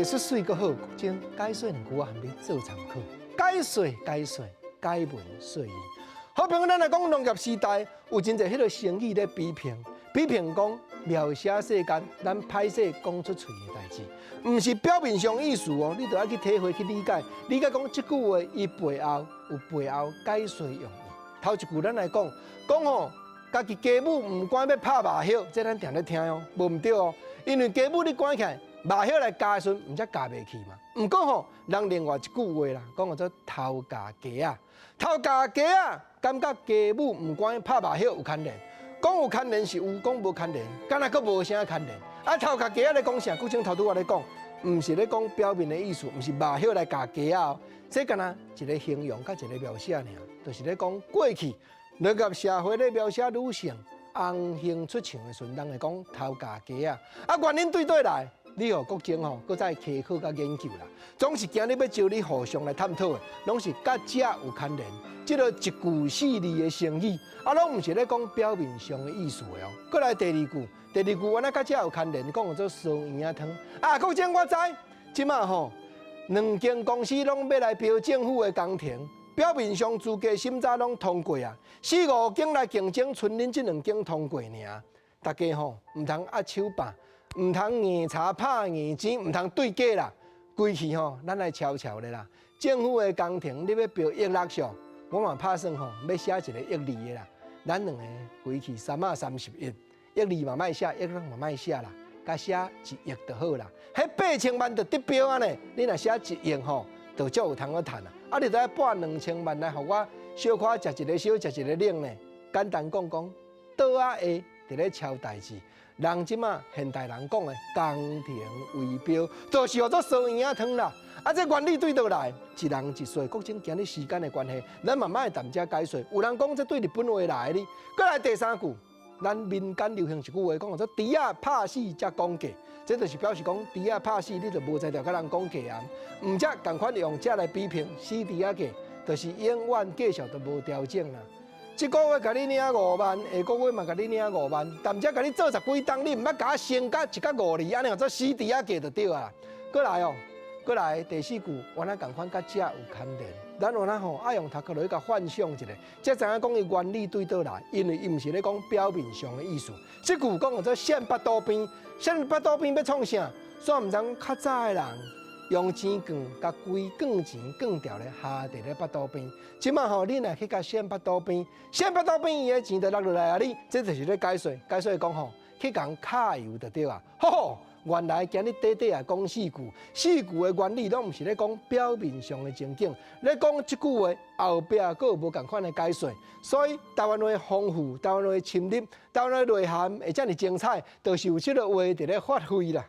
說媠閣好，將解說兩句我含你做參考。解說解說，解文說義。好朋友，咱來講農業時代有真濟彼個成語咧比評，比評講描寫世間咱歹勢講出喙的代誌，毋是表面上意思哦，你著愛去體會去理解，理解講這句話伊背後有背後解說用意。頭一句咱來講，講吼，家己家母毋甘欲拍麻葉，這咱定咧聽哦，無毋對哦，因為家母你趕起來麻葉來咬時陣，毋才咬袂去嘛。毋過吼，人另外一句話啦，講叫做頭咬雞仔，頭咬雞仔，感覺家母毋甘拍麻葉有牽連，講有牽連是有，講無牽連，敢若閣無啥牽連。啊，頭咬雞仔咧講啥？古青頭拄仔咧講，毋是咧講表面的意思，毋是麻葉來咬雞仔哦。這敢若一個形容，佮一個描寫爾，就是咧講過去農業社會咧描寫女性紅杏出牆的時陣，人會講頭咬雞仔。啊，原因對佗來？你予國政吼，閣再稽考佮研究啦。總是今日欲招你互相來探討的，攏是佮這有牽連。這個一句四字的成語，啊，攏毋是咧講表面上的意思的哦。閣來第二句，第二句原來佮這有牽連，講做燒圓仔湯。啊，國政我知，這馬吼兩間公司攏欲來標政府的工程，表面上資格審查攏通過啊，四五間來競爭，賰恁這兩間通過爾。大家吼毋通握手把。毋通硬柴拍硬錢，毋通對價啦。規氣吼，咱來悄悄的啦。政府的工程，你欲標億六數，我嘛拍算吼，欲寫一個億二的啦。咱兩個規氣330億，億二嘛莫寫，億六嘛莫寫啦，共寫一億就好啦。彼8000萬就得標啊呢，你若寫一億吼，就足有通好趁啦。啊，你著愛撥2000萬來予我小可食一个燒，食一个冷呢。簡單講講，桌仔下佇咧敲代誌。人這馬現代人講的工程圍標，就是號做燒圓仔湯啦。啊，這原理對佗來？一人一說，國政今日時間的關係，咱慢慢會淡遮解說。有人講這對日本話來的，閣來第三句，咱民間流行一句話，講做豬仔拍死才講價，這就是表示講豬仔拍死，你就無才調佮人講價啊。毋才仝款用這來比評死豬仔價，就是永遠繼續都無調整啦。這個月共你領五萬，下個月嘛共你領五萬，但才共你做十幾冬，你毋捌共我升甲一角五厘，按呢號做死豬仔價就對啊。閣來哦，閣來第四句，原來仝款佮這有牽連。咱原來吼愛用頭殼落去共幻想一下，才知影講伊原理對佗來，因為伊毋是咧講表面上的意思。這句講做線腹肚邊，線腹肚邊欲創啥？煞毋知影較早的人用錢棍共規棍錢棍牢咧敲佇咧腹肚邊。這馬吼，你若去共線腹肚邊，線腹肚邊伊的錢就落落來啊！你這就是咧解說，解說講吼，去共揩油就對啊。吼吼，原來今日短短仔講四句，四句的原理攏毋是咧講表面上的情景，咧講這句話後壁閣有無仝款的解說。所以台灣話豐富，台灣話深入，台灣話內涵會遮爾精彩，就是有這个話佇咧發揮啦。